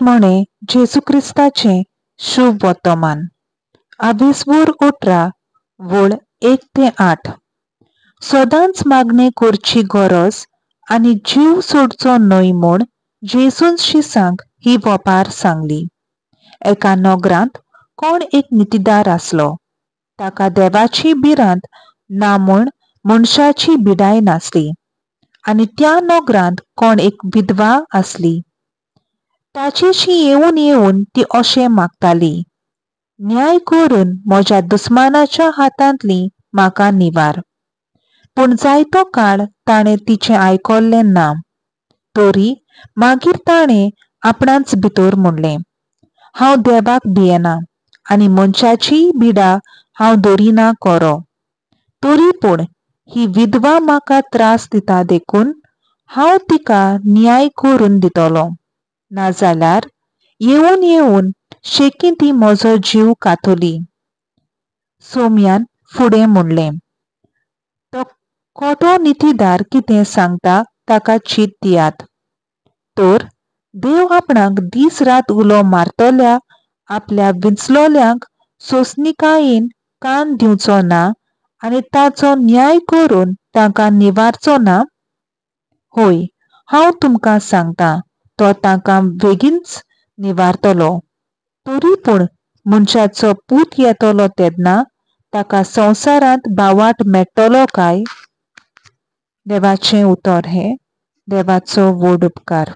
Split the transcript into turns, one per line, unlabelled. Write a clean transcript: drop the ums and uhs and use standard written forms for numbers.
म्हणे जेजू क्रिस्ताचें शुभ वर्तमान. आवेसवूर 18 वळ 1 ते 8. सदांच मागणें करची गरज आनी जीव सोडचो न्हय म्हूण जेजून शिसांक ही वपार सांगली. एका नगरांत कोण एक नितीदार आसलो. ताका देवाची भिरांत ना म्हूण मनशाची बिडाय नासली. आनी त्या नगरांत कोण एक विधवा आसली. ताचेशी येवन येवन ती अशें मागताली, न्याय करून म्हज्या दुस्मानाच्या हातांतली म्हाका निवार. पूण जायतो काळ ताणें तिचें आयकल्लें ना. तरी मागीर ताणें आपणाच भितर म्हणलें, हांव देवाक भियेना आनी मनशाचीय बिडा हांव दरिना खरो. तरी पूण ही विधवा म्हाका त्रास दिता देखून हांव तिका न्याय करून दितलो. नाजाल्यार येवन येवन शेकी ती म्हजो जीव खातली. सोम्यान फुडें म्हणलें, तो खोटो नितीदार कितें सांगता ताका चीत दियात. तर देव आपणाक दीस रात उलो मारतल्या आपल्या विंचलोल्यांक सोंसणिकायेन कान दिवचो ना आनी ताचो न्याय करून तांकां निवारचो ना? हय, हांव तुमकां सांगता, तो तांकां बेगीनच निवारतलो. तरी पूण मनशाचो पूत येतलो तेन्ना ताका संवसारांत भावार्थ मेळटलो काय? देवाचें उतर हें. देवाचो व्हड उपकार.